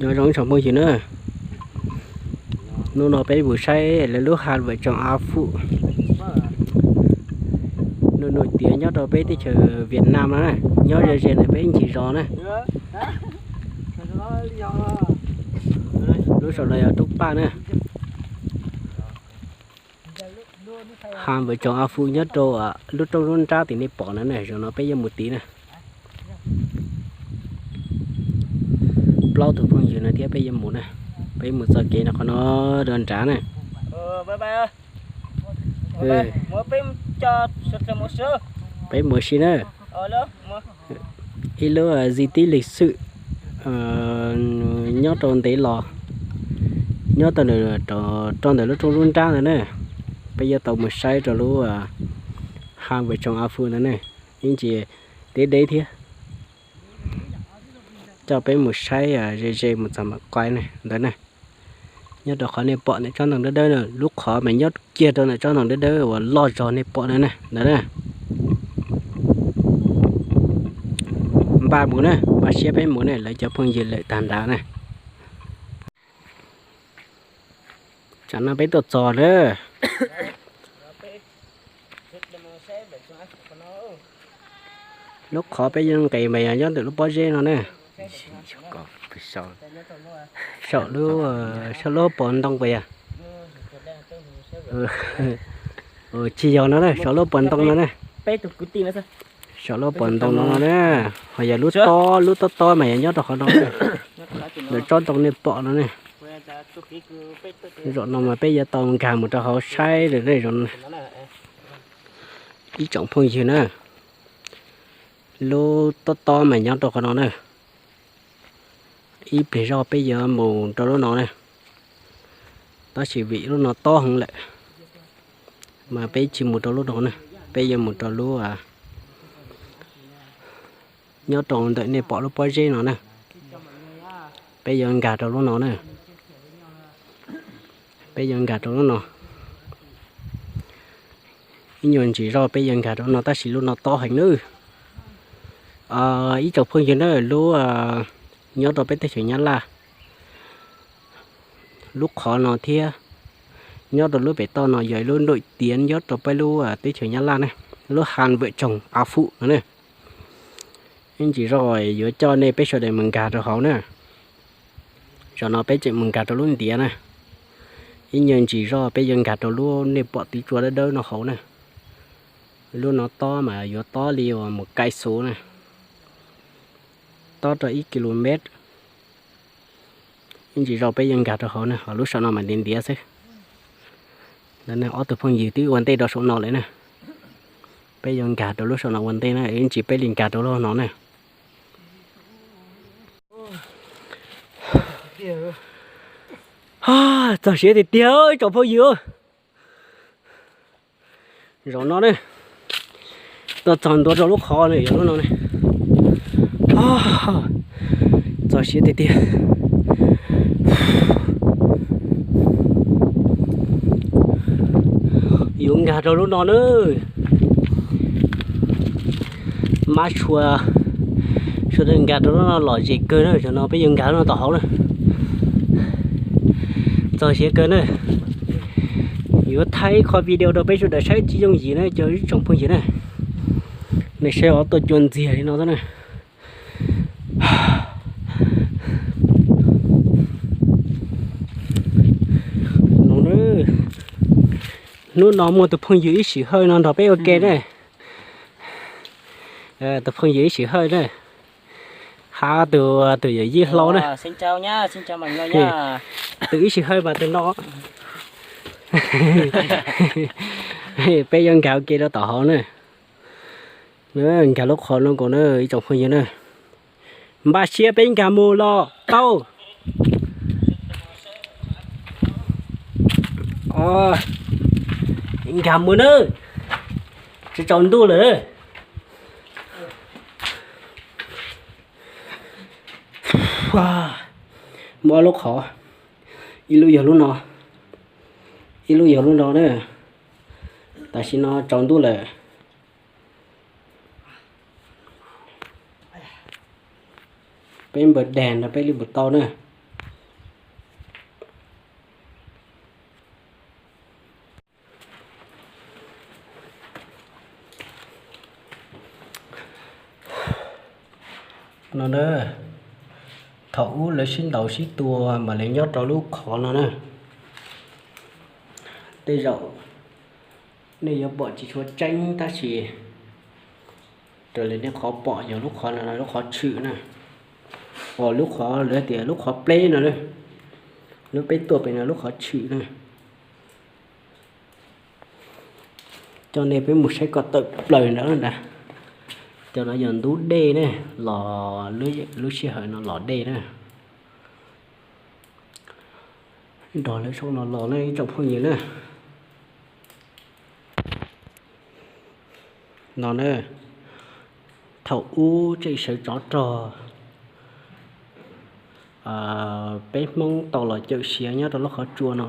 Nyob zoo tsoom phooj ywg na, hnub no peb mus saib lawv lub ha vawm tsoom a fuj, nws nws tiav nyob rau peb teb chaws Vietnam no na, nyob ze ze ntawm peb ntsis zos na. Lub saum no yog Roob Paj na. Ha vawm tsoom a fuj nyob rau lub roob lub nrab tim nej pom no na, zaum no peb yuav mus tid na. Plaub tus phooj ywg no thiab peb yuav mus na, peb mus txoj kev no qhov no rau nrad na. Peb mus si na. Ib lub di tích lịch sử nyob rau ntev los, nyob rau ntawm lub roob lub nrab ntawd na. Peb yuav tau mus saib rau lub ha vawm tsoom a fuj ntawd na, ib ntsis deb deb thiab. Coj peb mus saib ze ze mus txog mam quay ntawd na. Nyob rau qhov nej pom ntawm tsob ntoo dawb dawb na, lub qhov mas nyob kiag rau ntawm tsob ntoo dawb dawb uas loj zog nej pom na ntawd na. Npaj mus na, npaj siab peb mus na, lawv cov phooj ywg lawm tag nrad na. Tsam no peb tuaj txog na. Lub qhov peb yuav nqes mas yog nyob ntawm lub pob zeb no na. Saum lub, saum lub pob ntoo puas yog? Tsis yog no na, saum lub pob ntoo no na. Saum lub pob ntoo no no na, ho yog lub tob, lub tob tob mas yog nyob rau qhov no, ntawm tsob ntoo nej pom no ne. Zaum no mas peb yuav tau nkag mus rau hauv saib lawm ne zaum no. Ib tsoom phooj ywg na, lub tob tob mas nyob rau qhov no na. Ib pliag zoj peb yuav mus rau lub no na, tab sis vim lub no tob heev lawm mas peb tsis mus rau lub no na, peb yuav mus rau lub nyob rau ntawm nej pom lub pob zeb no na. Peb yuav nkag rau lub no na, peb yuav nkag rau lub no. Ib nyuag ntsis zoj peb yuav nkag rau no tab sis lub no tob heev nawb. Ib tsoom phooj ywg na, lub nyob rau peb teb chaws Nyab Laj lub qhov no thiab nyob rau lub pem toj no yog ib lub nrooj tiav nyob rau peb lub teb chaws Nyab Laj na, lub ha vawm tsoom a fuj no na. Ib ntsis zoj yuav coj nej peb sawv daws mus nkag rau hauv na. Zaum no peb tseem mus nkag rau lub ntiav na. Ib nyuag ntsis zoj peb yuav nkag rau lub nej pom tiv tsua dawb dawb no hauv na. Lub no tob mas yuav tob li uas mus kai xuv na, tob rau ib ki lo mev. Ib ntsis zoj peb yuav nkag rau hauv na, ho lub saum no mas ntiav ntiav xwb. Ob tug phooj ywg twb ua ntej rau saum no lawm na. Peb yuav nkag rau lub saum no ua ntej na, ib ntsis peb li nkag rau lub no na. Txog siav tiag tiag ib tsoom phooj ywg. Zaum no ne, tuaj txog ntua rau lub qhov no yog lub no ne. Txog siav tiag tiag. Yuav nkag rau lub no na. Mab sua, sawv daws nkag rau lub no lom zem kawg na, zaum no peb yuav nkag lub no tom hauv na. Txog siav kawg na. Yuav thaij ib qho video rau peb sawv daws saib tsis yooj yim na cov ib tsoom phooj ywg na. Nej saib os, tuaj cua ntxiag li no xwb na. Hnub no muaj tus phooj ywg Ib Sim Hawj no nrog peb ua ke ne. Tus phooj ywg Ib Sim Hawj na, hab tus, tus yawm yij hlob na. Tus Ib Sim Hawj mas tus no. Peb yuav nkag ua ke rau tom hauv na. Nkag lub qhov no nkaus na ib tsoom phooj ywg na. Npaj siab peb nkag mus los tau. Nkag mus na. Tsis tsaus ntuj lawm. Muaj ob lub qhov, ib lub yog lub no, ib lub yog lub no na. Tam sim no tsaus ntuj lawm. Peb npawg dag nrog peb li mus tau na. Na, thaum ub lawv sib ntaus sib tua mas lawv nyob rau lub qhov no na. Tej zaum nej yuav pom tsis tshua tseeb tab sis raws li nej qhov pom yog lub qhov no, lub qhov tshwm na, uas lub qhov lawv tias lub qhov pleb no, lub peb tuaj pem no lub qhov tshwm na. Coj nej peb mus saib kom tawm plaws nrad na. Cov no yog ntub dej ne, los lub sij hawm no los dej na. Nrog lawv saum no los na ib tsoom phooj ywg na. No na, thaum ub tseem sawv tsov rog, peb Hmoob tau los cawm siav nyob rau lub qhov tsua no.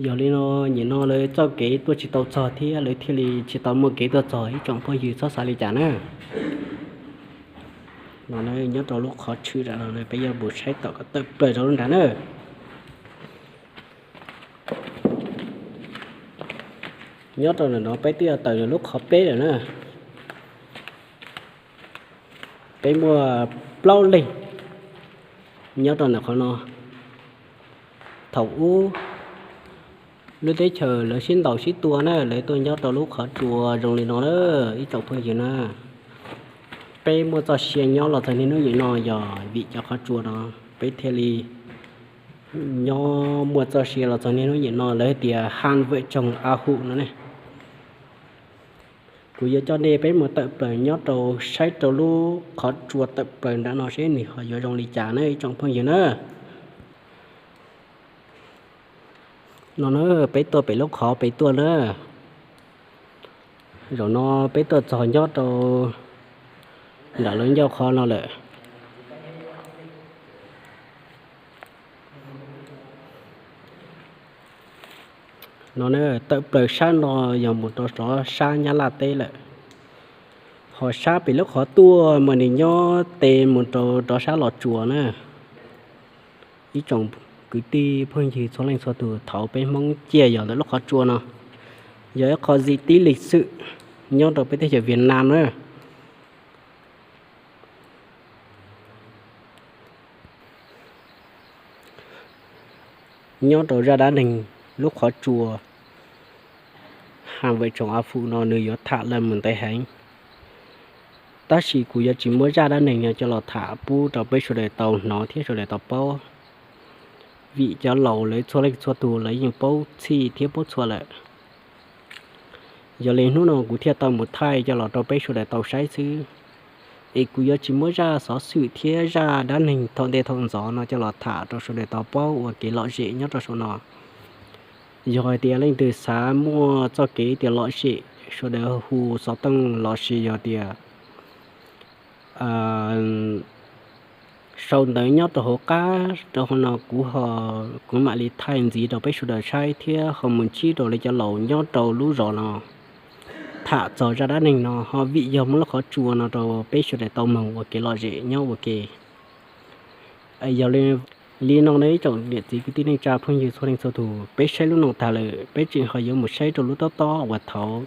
Yog li no, nim no lawv txoj kev tuaj tsis tau txog thiab lawv thiaj li tsis tau muaj kev tuaj txog, ib tsoom phooj ywg txhob xav li cas na. No nyob rau lub qhov tshwm nram no peb yuav mus saib tom kom tawm plaws rau lub nrad na. Nyob rau ntawm no peb twb yuav tawm lub qhov peb lawm na. Peb muaj plaub leeg nyob rau ntawm qhov no. Thaum ub lub teb chaws lawv sib ntaus sib tua na, lawv tuaj nyob rau lub qhov tsua zoo li no na, ib tsoom phooj ywg na. Peb muaj txoj sia nyob los txog niaj hnub nim no yog vim cov qhov tsua no, peb thiaj li nyob muaj txoj sia los txog niaj hnub nim no, lawv hais tias han vawm tsoog a hum no ne. Kuv yuav coj nej peb mus tawm plaws nyob rau, saib rau lub qhov tsua tawm plaws nram no seb nws ho yuav zoo li cas na ib tsoom phooj ywg na. No na, peb tuaj pem lub qhov pem tuaj na. Zaum no peb tuaj txog nyob rau nram lub ncauj qhov no lawm. No na, tawm plaws sab no yog mus rau rov sab Nyab Laj teb lawm. Ho sab pem lub qhov tuaj mas nws nyob tes mus rau rov sab Los Tsuas na. Ib tsoom kwv tij phooj ywg txhua leej txhua tus, thaum peb Hmoob ciaj yog ntawm lub qhov tsua no, yog ib qho di tích lịch sử nyob rau peb teb chaws Việt Nam na. Nyob rau zaj dab neeg lub qhov tsua Hàn Vợ Chồng A Phủ no nws yuav tham lawm mus ntev heev, tab sis kuv yuav tsis muab zaj dab neeg no coj los tham pub rau peb sawv daws tau hnov thiab sawv daws tau paub, vim cov laus lawv txhua leej txhua tus lawv yeej paub txhij thiab paub txhua lawm. Yog li hnub no kuv thiaj tau mus thaij coj los rau peb sawv daws tau saib xwb, es kuv yuav tsis muab zaj xov xwm thiab zaj dab neeg thaum ntej thaum ntxov no coj los tham rau sawv daws tau paub ua kev lom zem nyob rau saum no. Yog hais tias leej twg xav muaj txoj kev tias lom zem, sawv daws hu xov tooj los sis yog tias sau ntawv nyob rau hauv qab rau hauv no, kuv, kuv mam li thaij ntxiv rau peb sawv daws saib thiab ho mus ntsib rau li cov laus nyob rau lub zos no tham txog zaj dab neeg no, ho vim yog muaj lub qhov tsua no rau peb sawv daws tau mloog ua kev lom zem nyob ua ke. Yog li no na ib tsoom niam txiv kwv tij neej tsa phooj ywg txhua leej txhua tus, peb saib lub no tag lawm peb tseem ho yuav mus saib rau lub tob tob uas thaum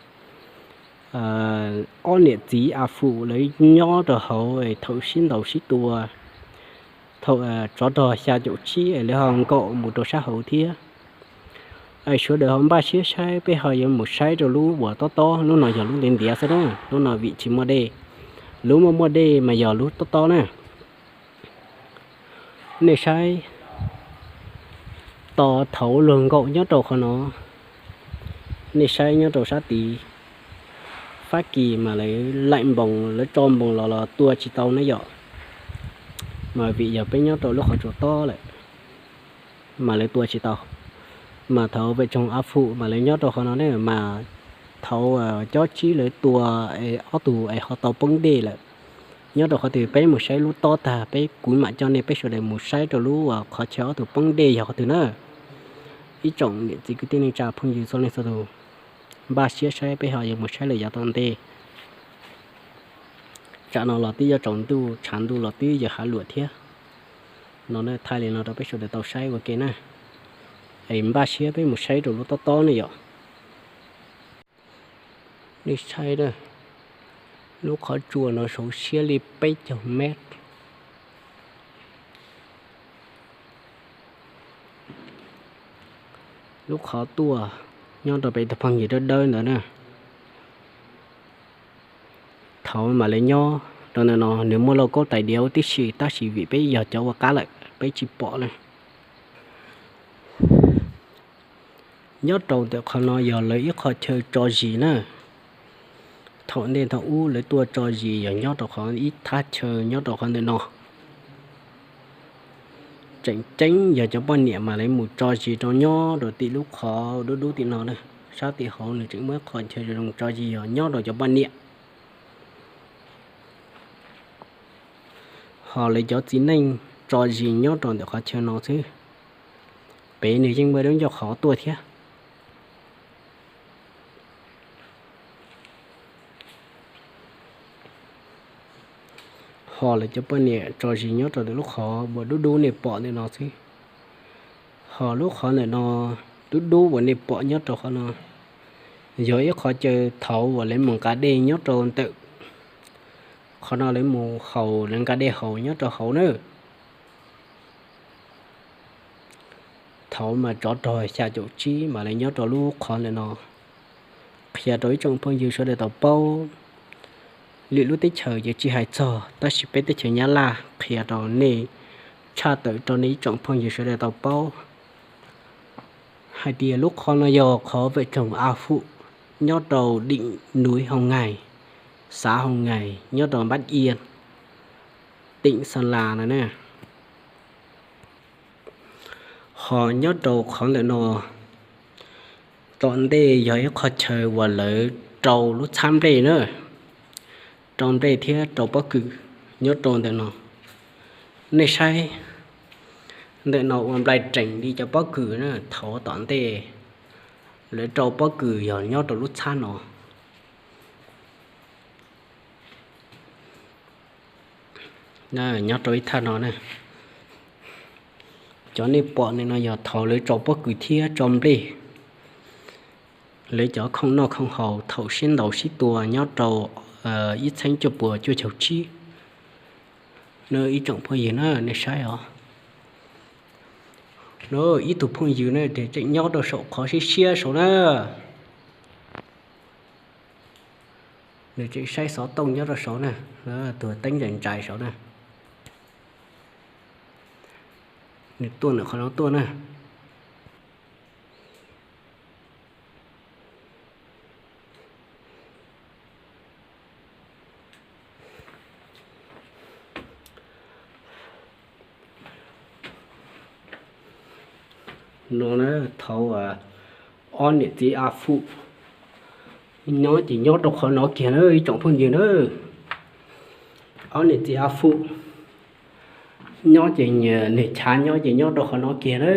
ob niam txiv A Fum lawv nyob rau hauv thaum sib ntaus sib tua, thaum tsov rog xya caum tsib lawv ho nkaum mus rau sab hauv thiab. Sawv daws ho npaj siab saib, peb ho yuav mus saib rau lub uas tob tob, lub no yog lub ntiav ntiav xwb na, lub no vim tsis muaj dej, lub muaj muaj dej mas yog lub tob tob na. Nej saib, tos thaum luag nkaum nyob rau qhov no, nej saib nyob rau sab tid, Fab Kis mas lawv laim npoos, lawv tso npoos los los tua tsis tau na yom, mas vim yog peb nyob rau lub qhov tsua tob lawm mas lawv tua tsis tau. Mas thaum Vajtswv A Fum mas lawv nyob rau qhov no ne, mas thaum cob tsib lawv tua ob tug es ho tau poob dej lawm. Nyob rau qhov twg peb mus saib lub tob tag peb kuv mam coj nej peb sawv daws mus saib rau lub uas qhov chaw ob tug poob dej yog qhov twg na. Ib tsoom niam txiv kwv tij neej tsa phooj ywg txhua leej txhua tus, npaj siab saib peb ho yuav mus saib lawm yav tom ntej. Tsam no los twb yuav tsaus ntuj, tshav ntuj los twb yuav hav luam thiab. No thaij li no rau peb sawv daws tau saib ua ke na. Es npaj siab peb mus saib rau lub tob tob ne yom. Nej saib, Lub qhov tsua no saum siab li peb caug mev. Lub qhov tuaj nyob rau pem tus phooj ywg dawb dawb ntawd na. Thaum mam li nyob rau ntawm no nws muaj lauj kaub tais diav huv tib si tab sis vim peb yog cov ua qab lawm peb tsis pom na. Nyob rau ntawm qhov no yog lawv ib qho chaw tso zis na. Thaum ntej thaum ub lawv tuaj tso zis yog nyob rau qhov ib thaj chaw nyob rau qhov ntawm no. Tseem ceeb yog cov poj niam mas lawv mus tso zis rau nyob rau tim lub qhov dub dub tim no na. Sab tim hauv nws tseem muaj ib qho chaw zoo tso zis yog nyob rau cov poj niam. Ho lawv cov txiv neej tso zis nyob rau ntawm qhov chaw no xwb. Pem nws yeej muaj lub ncauj qhov tuaj thiab. Ho lawv cov poj niam tso zis nyob rau ntawm lub qhov uas dub dub nej pom ntawm no xwb. Ho lub qhov ntawm no dub dub uas nej pom nyob rau qhov no yog ib qho chaw thaum uas lawv mus nqa dej nyob rau ntawm qhov no lawv mus haus lawv nqa dej haus nyob rau hauv na. Thaum mas tsov rog xya caum tsib mas lawv nyob rau lub qhov ntawm no. Qhia rau ib tsoom phooj ywg sawv daws tau paub. Lwm lub teb chaws ces tsis hais txog tab sis peb teb chaws Nyab Laj qhia rau nej, tshaj tawm rau nej ib tsoom phooj ywg sawv daws tau paub hais tias lub qhov no yog qhov vajtswv A Fuj nyob rau deem nuv Hoo Ngais, xav Hoo Ngais nyob rau Npab Ia, teem Xa Las no na. Ho nyob rau qhov ntawm no tom ntej yog ib qho chaw uas lawv rau lub txhab nplej na. Rau nplej thiab rau pob kws nyob rau ntawm no. Nej saib ntawm no ua nplai reem li cov pob kws na, thaum tom ntej lawv rau pob kws yog nyob rau lub txhab no. Nyob rau ib thaj no na. Cov nej pom ntawm no yog thaum lawv tso pob kws thiab tso nplej. Lawv cov khoom noj khoom haus thaum sib ntaus sib tua nyob rau ib txheeb cuaj puas cuaj caum tsib. Ib tsoom phooj ywg na nej saib os. Ib tug phooj ywg na tseem nyob rau saum qhov siab siab saud na. Nws tseem saib xov tooj nyob rau saud na, tus teeb ntsais ntsais saud na. Nws tuaj ntawm qhov no tuaj na. No na, thaum ob niam txiv A Fuj nyob ces nyob rau qhov no kiag na ib tsoom phooj ywg na. Ob niam txiv A Fuj nyob ces niag chav nyob ces nyob rau qhov no kiag na.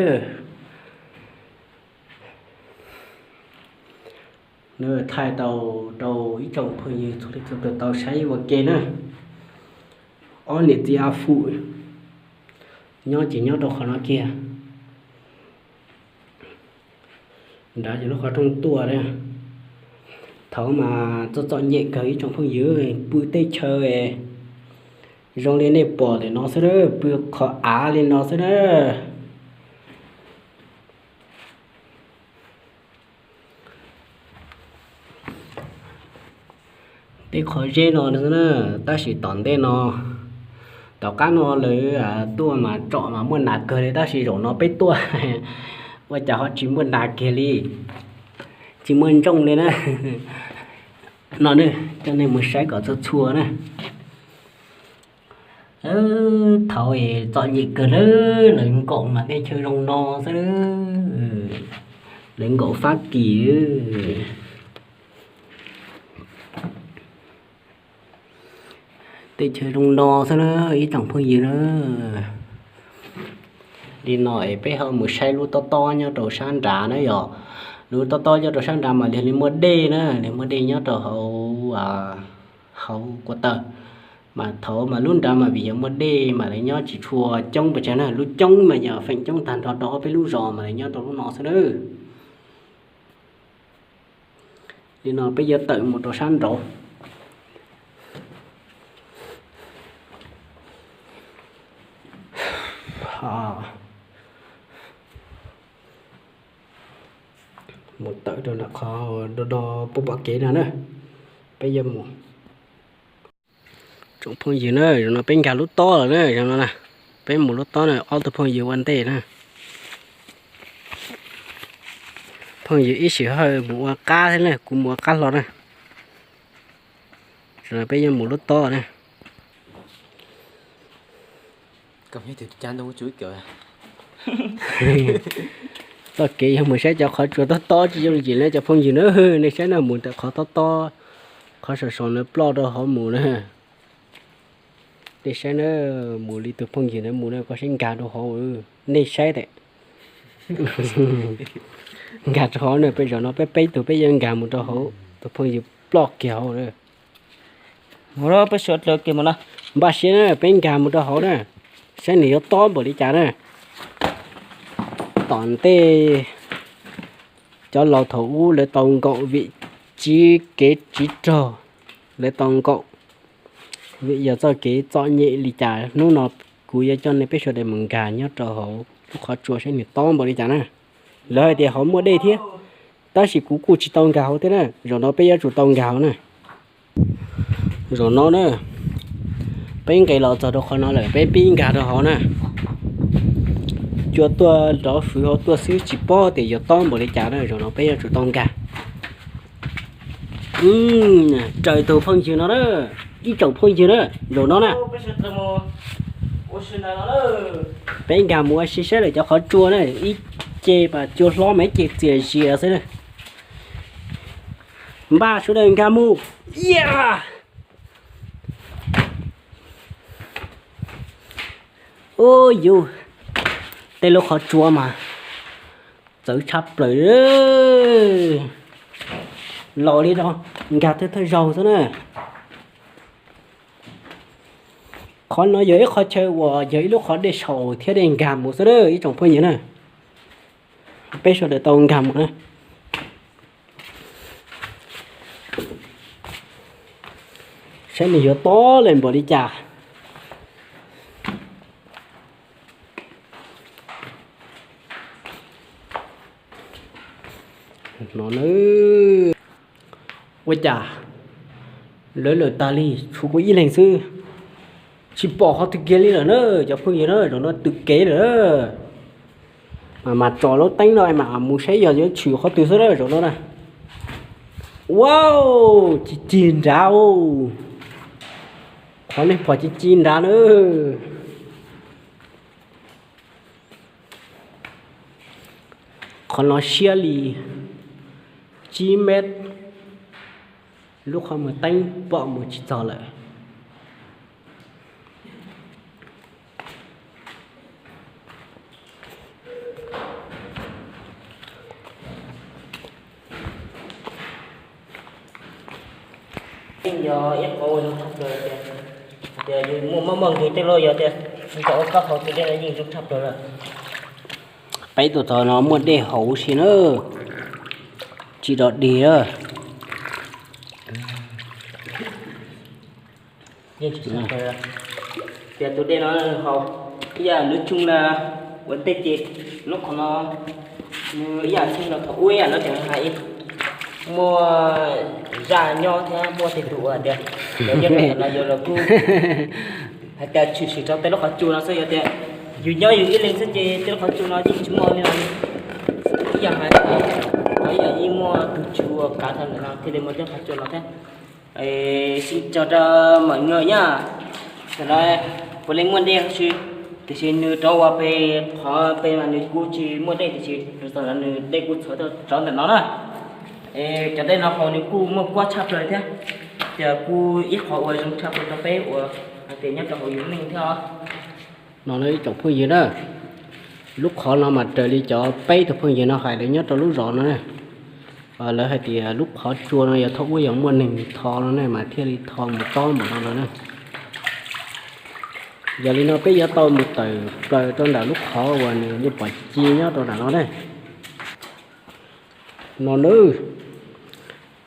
Thaij tau rau ib tsoom phooj ywg txhua leej txhua tus tau saib ua ke na. Ob niam txiv A Fuj nyob ces nyob rau qhov no kiag. Nrad ces lub qhov rooj tuaj. Thaum mas txom txom nyem kawg ib tsoom phooj ywg, pw tej chaw zoo li nej pom ntawm no xwb, pw qhov av li no xwb na. Tej qhov zeb no na, tab sis tom ntej no, tom qab no lawv tuaj mas tsom mas muaj nas kawg li tab sis zaum no peb tuaj ua cas ho tsis muaj nas kiag li, tsis muaj ntsooj li na. No ne, coj nej mus saib kom txhua txhua na. Thaum txom nyem kawg na, lawv nkaum mas tej chaw zoo no xwb, lawv nkaum Fab Kis. Tej chaw zoo no xwb na ib tsoom phooj ywg na. Li no es peb ho mus saib lub tob tob nyob rau sab nrad na yom. Lub tob tob nyob rau sab nrad mas liag li muaj dej na, liag muaj dej nyob rau hauv, hauv ko taw. Mas thaum mas lub nrad mas vim yog muaj dej mas lawv nyob tsis tshua coob pes tsawg na, lub coob mas yog feem coob tag nrho rau ob peb lub zos mas lawv nyob rau lub no xwb na. Li no peb yuav tawm mus rau sab nraud. Mus tawm rau nram qhov do do pub pom kev no na, peb yuav mus. Tsoom phooj ywg na, zaum no peb nkag lub tob lawm na, zaum no na, peb mus lub tob na, ob tug phooj ywg ua ntej na. Phooj ywg ib sim hawm mus ua qab thiab na, kuv mus ua qab hlo na. Zaum no peb yuav mus lub tob na. Txoj kev yog mus saib cov qhov tsua tob tob tsis yooj yim na cov phooj ywg na, nej saib no mus ntawm qhov tob tob, qhov saum saum no ploj rau hauv mus na. Nej saib na, mus li tus phooj ywg na mus na, koj saib nkag rau hauv, nej saib tes. Nkag rau hauv na, peb zaum no peb peb tug peb yuav nkag mus rau hauv, tus phooj ywg ploj kiag hauv na. Mus peb sawv daws kiag mus no. Npaj siab na, peb nkag mus rau hauv na, saib nws yuav tob npaum li cas na. Tom ntej cov laus thaum ub lawv tau nkaum vim tsiv kev tsiv rog, lawv tau nkaum vim yog txoj kev txom nyem li cas. Hnub no kuv yuav coj nej peb sawv daws mus nkag nyob rau hauv lub qhov tsua saib nws tob npaum li cas na. Lawv hais tias hauv muaj dej thiab, tab sis kuv kuj tsis tau nkag hauv thiab na, zaum no peb yuav tsum tau nkag hauv na. Zaum no na, peb nqis los txog rau qhov no lawm, peb pib nkag rau hauv na. Cua tuaj nrov fwv hauv tuaj xwb tsis paub tias yuav tob npaum li cas na, zaum no peb yuav tsum tau nkag. Raws tus phooj ywg no na, ib tsoom phooj ywg na, zaum no na, peb nkag mus ua si saib lawm cov qhov tsua na, ib ce pas cua hlob mas ib ce txias zias xwb na. Npaj sawv daws nkag mus. Ua yus, tej lub qhov tsua mas txawv tshaj plaws, los li no nkag thawj thawj zaug xwb na. Qhov no yog ib qhov chaw uas yog ib lub qhov dej saum thiab dej nkag mus xwb na ib tsoom phooj ywg na. Peb sawv daws tau nkag mus na. Saib nws yuav tob lawm npaum li cas. No na, ua cas lawv lawm tas li, tshuav kuv ib leeg xwb. Tsis pom qhov twg kiag li lawm na cov phooj ywg na, zaum no twb kev lawm. Mas tso lub teeb no mas mus saib yog yuav tshwm qhov twg xwb na zaum no na. Wow, ci ci nrad, qhov nej pom ci ci nrad na. Qhov no siab li tsib mev, lub qhov muag teeb pom mus tsis txog lawm. Yeej yog ib qhov uas zoo tshaj plaws tias, tias yus muaj mob muaj nkeeg tej loj yog tias tsis tau ua koj hauv tus dej no yeej zoo tshaj plaws lawm. Peb tus tod no muaj dej haus si na, tsis dog dig na. Tias tus dej no haus ib yam lub tsoo na, ua ntej ces lub qhov no nws ib yam txheej los thaum ub ib yam no ces hais muaj zaj nyob thiab muaj tej tus uas tias cov nyob rau ntawm no yus los kuj hais tias tshwm sim rau tej lub qhov tsua no xwb. Yog tias yus nyob yus ib leeg xwb ces tej lub qhov tsua no yeej tsis muaj li no. Ib yam hais tias ib yam yeej muaj tus tswv uas kav tau ntawm no thiaj li muaj tej qhov tsua no thiab. Sib cog rau mom nyuag yaj, thaum no puav leej muaj dej huv si, tiam sis nws rov ua pem qhov pem mas nws kuj tsis muaj dej tiam sis thaum no nws dej kuj txhawv rov ntawm no na. Es cov dej no haus nws kuj muaj kuab tshaj plaws thiab, ces kuj ib qhov uas zoo tshaj plaws rau peb uas hais tias nyob rau hauv yus neej thiab os. No na ib tsoom phooj ywg na, lub qhov no mas raws li cov peb tug phooj ywg no hais lawv nyob rau lub zos no na, lawv hais tias lub qhov tsua no yog thaum ub yog muaj neeg tho no ne mas thiaj li tho mus tob npaum no no na. Yog li no peb yuav tau mus tawm plaws rau ntawm lub qhov uas nws yuav pom ci nyob rau ntawm no ne. No na,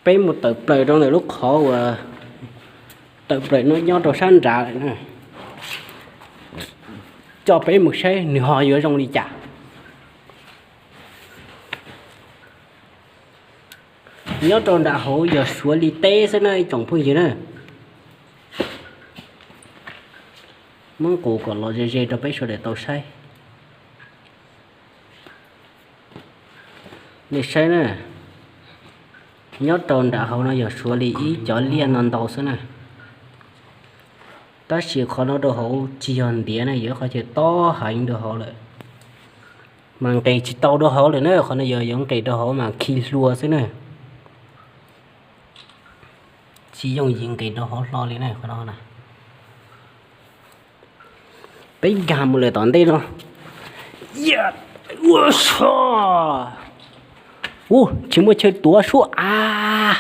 peb mus tawm plaws rau ntawm lub qhov uas tawm plaws no nyob rau sab nrad lawm na. coj peb mus saib nws ho yuav zoo li cas. Nyob rau nram hauv yog Suav li teb xwb na ib tsoom phooj ywg na. Muab nqus kom los ze ze rau peb sawv daws tau saib. Nej saib na, nyob rau nram hauv no yog Suav li ib cov liaj no ntau xwb na. Tab sis qhov no rau hauv tsis yog ntiav na, yog qhov chaw tob heev rau hauv lawm. Mas nqis tsis tau rau hauv lawm na, qhov no yog yuav nqis rau hauv mas khi hlua xwb na. Tsis yooj yim nqis rau hauv hlo li na qhov no na. Peb nkag mus lawm tom ntej no. Ua so, ua tsis muaj chaw tuav suab av.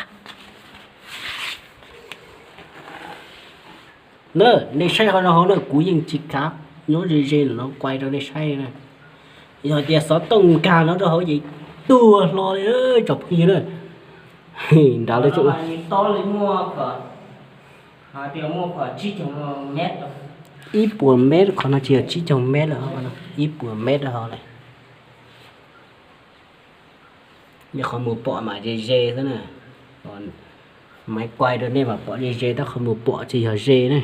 Na, nej saib qhov no hauv na, kuv yeej tsis kav nyob ze ze los kuaj rau nej saib na. Yog tias xov tooj nkag no rau hauv ces tuag hlo li tsoom phooj ywg na. Nrad lawv tseem ib puas mev, qhov no tsis yog tsib caug mev lawm, ib puas mev ho lawm. Nej qhov mus pom mas ze ze xwb na. Maiv kuaj rau nej mas pom ze ze, tab qhov mus pom tsis yog ze ne.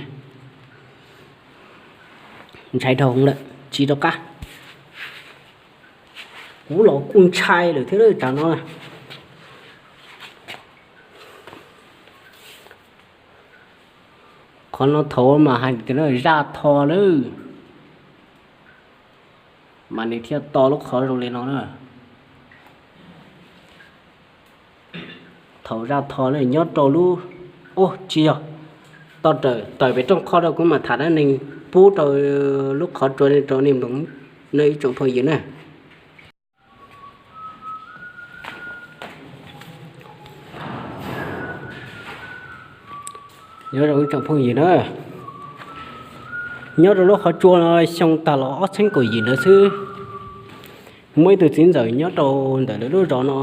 Ntshai dhau lawm, tsis rov qab. Kuv los kuj ntshai lawm thiab lawm tsam no. Qhov no thaum mas hais tias zaj tho lawm, mas nws thiaj to lub qhov zoo li no na. Thaum zaj tho lawm nyob rau lub, ub tsis yog, tawm pem rooj qho rau kuv mam tham dab neeg pub rau lub qhov tsua rau nej mloog na ib tsoom phooj ywg na. Nyob zoo ib tsoom phooj ywg na, nyob rau lub qhov tsua no xyoo tag los ob txhiab kaum yim ntawd xwb, muaj ib tug txiv ntxawm nyob rau ntawm lawv lub zos no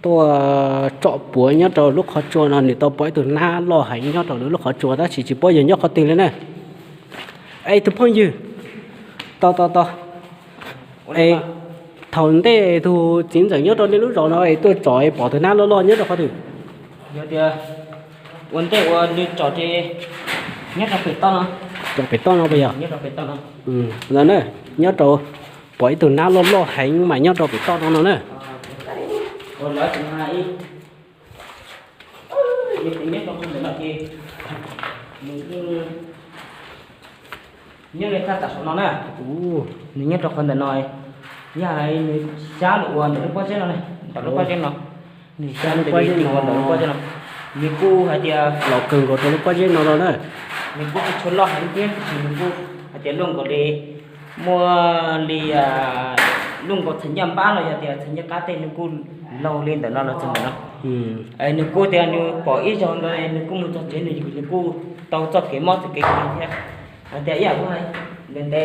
tuaj tsom puav nyob rau lub qhov tsua no, nws tau pom ib tug nab loj heev nyob rau lawv lub qhov tsua tab sis tsis paub yog nyob qhov twg li na. Es tus phooj ywg, tau tau tau, es thaum ntej tus txiv ntxawm nyob rau nej lub zos no es tuaj tsom es pom tus nab loj loj nyob rau qhov twg? Yog tias ua ntej uas nws tsom ces nyob rau pem toj no. Tsom pem toj no puas yog? Nyob rau pem toj no. Ntawd na, nyob rau, pom ib tug nab loj loj heev mas nyob rau pem toj no no na. Ua lawv tus na ib, nyob rau ntawm no ces nws yeej nyob li thaj tsam saum no na. Nws nyob rau qhov ntawm no, yog nws xyab los ua ntawm lub pob zeb no, ntawm lub pob zeb no. Nws xyab ntawm lub pob zeb no, nws kuj hais tias laus kawg nkaus rau lub pob zeb no no na. Nws kuj tsis tshua loj heev thiab, nws kuj hais tias luaj nkaus li, muaj li, luaj nkaus txheem ncaj npab los yog tias txheem ncaj qab tej nws kuj laug li ntawm no los txog ntawm no. Nws kuj tias nws pom ib zaug ntawd nws kuj mus txog tsev nws, nws kuj tau txoj kev mob txoj kev kheev thiab. Hais tias ib yam kuj hais, ntev ntev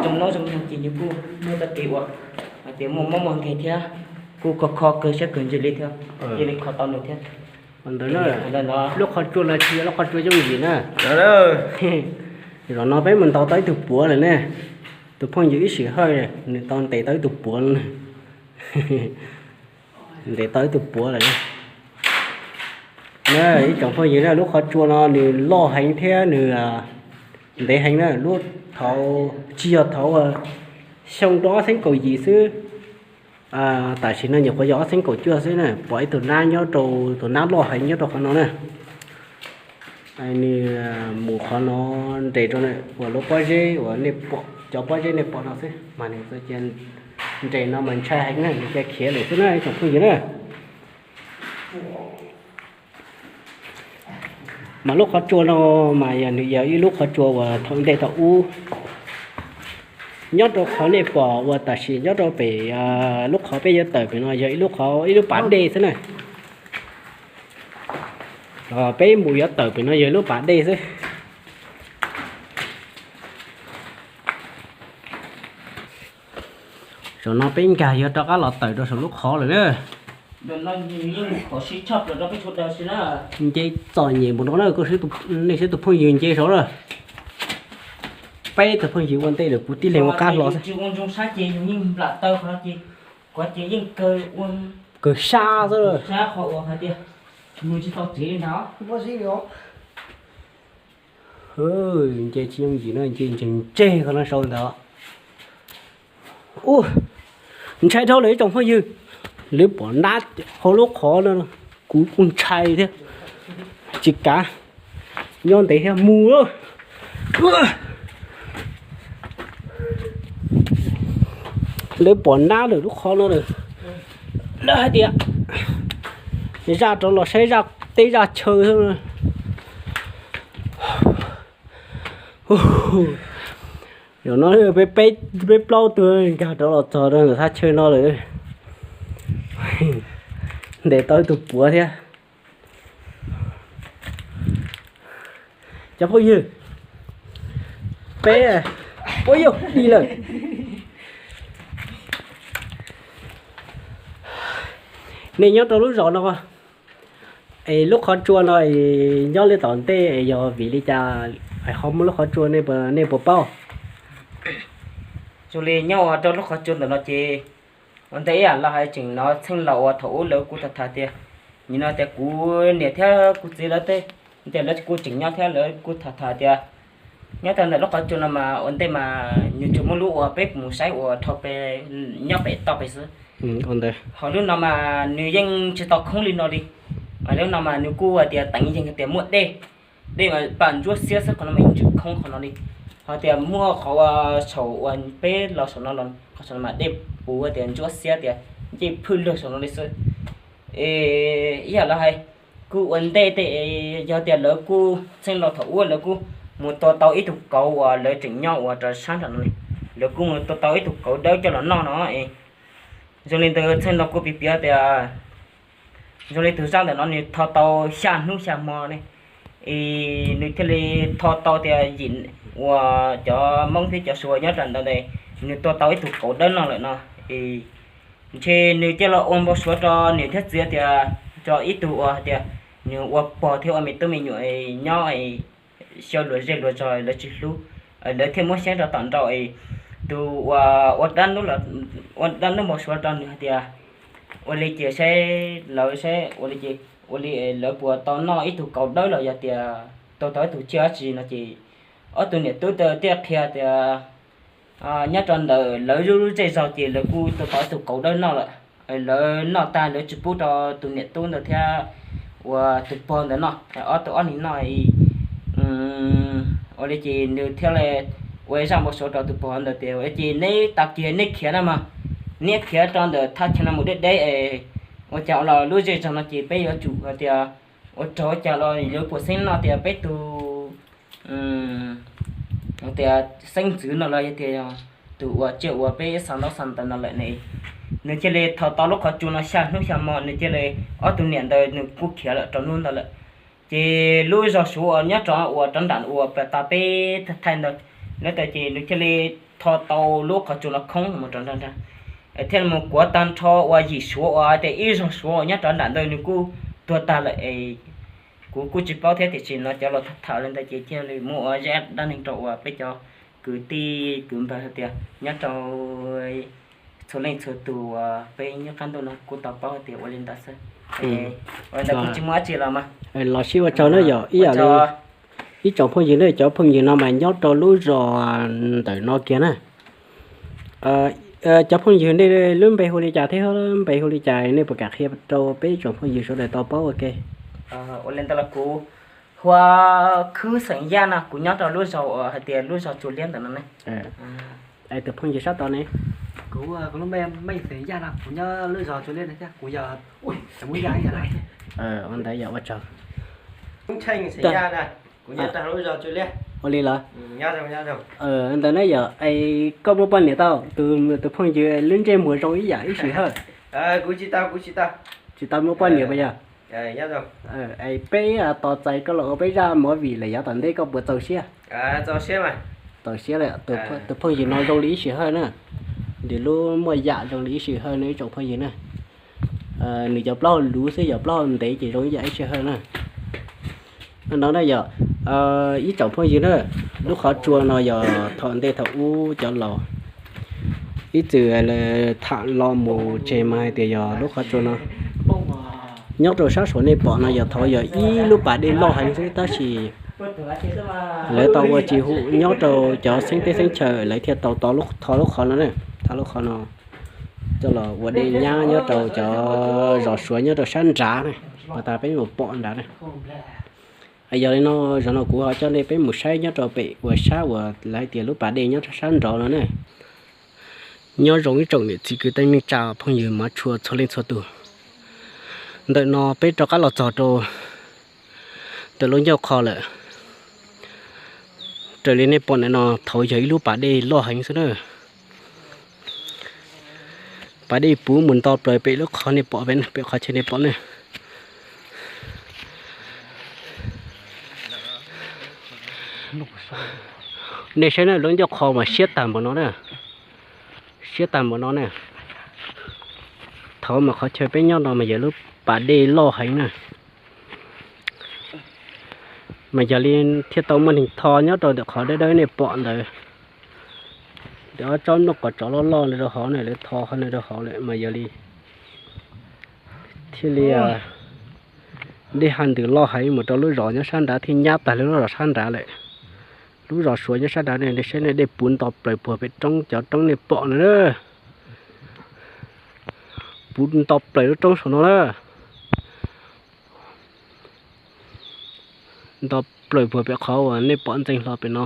zoo nub zoo nyoog ces nws kuj muaj txoj kev uas hais tias muaj mob muaj nkeeg thiab, kuj kho kho kawg siab kawg ntsws li thiab, cia li kho tau nws thiab. Ntawd na, lub qhov tsua no tsis yog lub qhov tsua yooj yim na. Zaum no peb mus ntaus tau ib tug puav lawm ne. Tus phooj ywg ib sim hawj nws tau ntes tau ib tug puav lawm. Ntes tau ib tug puav lawm. Na ib tsoom phooj ywg na, lub qhov tsua no nws loj heev thiab nws ntev heev na. Lub thaud tsis yog thaud, xyoo rau ob txhiab kaum yim xwb, tam sim no nyuam qhuav yog ob txhiab kaum cuaj xwb na, pom ib tug nab nyob rau, tus nab loj heev nyob rau qhov no na. Nws mus qhov no nres rau uas lub pob zeb uas nej pom, cov pob zeb nej pom no xwb mas nws cia nres no mas ntshai heev na, nws cia khiav lawm xwb na ib tsoom phooj ywg na. Mas lub qhov tsua no mas yog nws yog ib lub qhov tsua uas thaum ntej thaum ub, nyob rau qhov nej pom uas tam sim nyob rau pem lub qhov peb yuav tawm pem no yog ib lub qhov, ib lub pas dej xwb na. Peb mus yuav tawm pem no yog lub pas dej xwb. Zaum no peb nkag yuav rov qab los tawm rau saum lub qhov lawm na. Nce txom nyem npaum no na, nej saib tus phooj ywg nce saud na. Peb tug phooj ywg ua ntej lawm kuv tib leeg ua qab hlo xwb. Kawg sab xwb. Nce tsis yooj yim no nce ntseg ntseg qhov no saud ntag. Ua ntshai dhau lawm ib tsoom phooj ywg, lawv pom nab hauv lub qhov no, kuv kuj ntshai thiab, tsis kav, nyob ntev thiab mus. Lawv pom nab lawm lub qhov no lawm, lawv hais tias zaj rov los saib zaj teb zaj chaw xwb. Zaum no peb plaub tug nkag rov los txog rau ntawm thaj chaw no lawm. Ntes tau ib tug puav thiab. Cov phooj ywg, peb, ua yog di lawm. Nej nyob rau lub zos no, es lub qhov tsua no nyob li tom ntej es yog vim li cas ho muaj lub qhov tsua, nej puas paub? Zoo li nyob rau lub qhov tsua ntawm no ces ua ntej ib yam los hais tseem hnov txheej laus uas thaum ub lawv kuj tham tham tias, nim no tias kuv niam thiab kuv txiv lawv tej, tias lawv kuj tseem nyob thiab lawv kuj tham tham tias nyob rau ntawm lub qhov tsua no mas ua ntej mas nws tsuas muaj lub uas peb mus saib uas dhau pem nyob pem toj pem xwb. Ho lub no mas nws yeej tsis tau khoob li no li. Lub no mas nws kuj tias teev yeeg tias muaj dej, dej mas paj ntsuab xiab xwb, qhov no mas yeej tsis khoob qhov no li. Ho tias muaj qhov uas saum uas peb los saum no los qhov saum no mas dej puv tias ntsuab xiab tias ncej phwj lug saum no li xwb. Es ib yam li hais, kuj ua ntej tej yog tias lawv kuj txheej laus thaum ub lawv kuj mus tua tau ib tug kauv uas lawv tseem nyob uas rau sab nram no, lawv kuj mus tua tau ib tug kauv dawb coj los noj no es zoo li ntawd txheej laus kuj piav piav tias zoo li tus zaj ntawm no nws tho tau xya hnub xya hmo ne, es nws thiaj li tho tau tias yim uas cov Hmoob thiab cov Suav nyob rau ntawd ntawd nws tua tau ib tug kauv dawb noj lawm no. Es ntshe nws thiaj los ua npau suav rau niam thiab txiv tias, rau ib tug uas tias nws ua pog thiab ua me tub me nyuam nyob xyaw luag zej luag zog lawv tsis hlub, lawv thiaj muab xyeeb rau tom nraud es tus uas ua dab ntub npau suav rau nws hais tias ua li ces saib lawv saib ua li ces ua li lawv puas tau noj ib tug kauv dawb los yog tias tau tau ib tug tsiaj dab tsi no ces ob tug niam tub thiaj qhia tias nyob rau ntawm lawv lub zej zog ces lawv kuj tua tau ib tug kauv dawb noj lawm. Lawv noj tag lawv tsis pub rau tus niam tub ntawd thiab uas tus pog ntawd noj, ob tug ob leeg noj. Ua li ces nws thiaj li ua zaj npau suav rau tus pog ntawd tias ua li ces neb tag kis neb khiav na mas, neb khiav rau ntawm thaj chaw no mus deb deb es ua cas los lub zej zog no ces peb yuav tsum hais tias ua rau ua cas los yuav puas xeeb noj tias peb tug tias xeeb ntxwv no los yog tias tus uas tsiaj uas peb xa ntaub xa ntawv no lawm ne. Nws thiaj li tho tau lub qhov tsua no xya hnub xya hmo nws thiaj li, ob tug niam ntawd nws kuj khiav lawm rau hnub ntawd lawm. Ces lub zos Suav uas nyob rau uas rov nram uas pas tas peb thaij ntawd, nyob tas ces nws thiaj li tho tau lub qhov tsua no khoob mus rau nrag nrag, thiaj li mus kuav tag nrho uas yim Suav uas tias ib zos Suav uas nyob rov nram ntawd nws kuj tuag tag lawm es kuv kuj tsis paub thiab tiam sis no cov laus tham tham li ntawd ces thiaj li muab ua zaj dab neeg rau uas peb cov kwv tij kwv npawg hais tias nyob rau txhua leej txhua tus uas peb nyob qab ntuj no kuj tau paub hais tias ua li ntawd xwb. Ua li ntawd kuj tsis muaj dab tsi los mas. Los sib ua tsaug na yom, ib yam li ib tsoom phooj ywg na, cov phooj ywg no mas nyob rau lub zos ntawm no kiag na. Cov phooj ywg nej lub npe hu li cas thiab npe hu li cas nej puas kam qhia rau peb tsoom phooj ywg sawv daws tau paub ua ke? Ua li ntawd los kuv hu ua Khwb xeem Yaj no, kuv nyob rau lub zos uas hais tias lub zos Tsuas Liab ntawm no ne. Es tus phooj ywg sab tod ne? Kuv, kuv lub npe Meej xeem Yaj no, kuv nyob lub zos Tsuas Liab no thiab, kuv yog Xeem Yaj ib yam li. Ua ntawd yog ua tsaug. Ua li los? Ntawd na yog es koj muaj poj niam tau? Tus phooj ywg lub ntsej muag zoo ib yam ib sim hawj. Tsis tau muaj poj niam puas yog? Es peb tos txais koj los ua peb zaj movie lawm yav tom ntej koj puas txaus siab? Txaus siab lawm, tus phooj ywg no zoo li ib sim hawj na. Nws lub muaj yam zoo li ib sim hawj no ib tsoom phooj ywg na. Nws cov plaub hau luv xwb, yog plaub hau ntev ces zoo ib yam ib sim hawj na. No na yog ib tsoom phooj ywg na, lub qhov tsua no yog thaum ntej thaum ub cov laus ib txwm tham los mus tseg mas hais tias yog lub qhov tsua no nyob rau sab Suav nej pom no yog thaum yog ib lub pas dej loj heev xwb tab sis lawv tau ua tsis hum nyob rau cov xeeb teb xeeb chaws lawv thiaj tau tho lub qhov no, tho lub qhov no coj los ua dej nyab nyob rau cov zos Suav nyob rau sab nrad na, uas tas peb mus pom nrad na. Yog li no, zaum no kuv ho coj nej peb mus saib nyob rau pem uas sab uas lawv hais tias lub pas dej nyob rau sab nrad no na. Nyob zoo ib tsoom niam txiv kwv tij neej tsa phooj ywg mov tshua txhua leej txhua tus. Ntawm no peb rov qab los txog rau ntawm lub ncauj qho lawm. Raws li nej pom ntawm no thaum yog ib lub pas dej loj heev xwb na. Pas dej puv mus nto plaws pem lub qhov nej pom, pem qhov chaw nej pom ne. Nej saib na, lub ncauj qho mas siab tag npaum no na, siab tag npaum no na. Thaum mas qhov chaw peb nyob no mas yog lub pas dej loj heev na. Mas yog li thiaj tau muaj neeg tho nyob rau ntawm qhov dawb dawb nej pom ntawd. Ntawm ob tsob nplooj qos tsov loj loj no rau hauv na, lawv tho qhov no rau hauv lawm mas yog li thiaj li dej ha ntws loj heev mus rau lub zos nyob sab nrad thiaj nyab tag li lub zos sab nrad lawm. Lub zos Suav nyob sab nrad ne, nej saib ne, dej puv nto plaws puag pem roob, cov roob nej pom no na. Puv nto plaws lub roob saum no na. Nto plaws puag pem qhov uas nej pom ntxeev hlo pem no.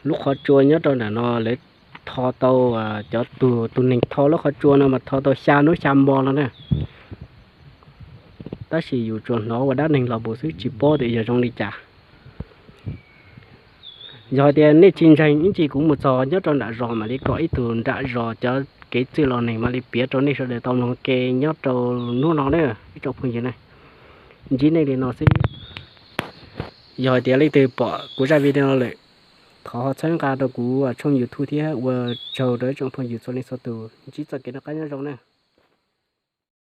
Lub qhov tsua nyob rau nram no lawv tho tau, cov tus, tus neeg tho lub qhov tsua no mas tho tau xya hnub xya hmo los na. Tab sis yus tsuas hnov ua dab neeg los mus xwb tsis paub tias yog zoo li cas. Yog hais tias nej tsis ntseeg ib ntsis kuv mus txog nyob rau nram zos mam li kom ib tug nram zos cov kev txwj laus neeg mam li piav rau nej sawv daws tau mloog ke nyob rau hnub no na ib tsoom phooj ywg na. Ntsib nej li no xwb. Yog hais tias leej twg pom kuv zaj video no lawm, thov ho txhawb nqa rau kuv tshooj YouTube thiab ua tsaug rau ib tsoom phooj ywg txhua leej txhua tus. Ntsib txoj kev noj qab nyob zoo na.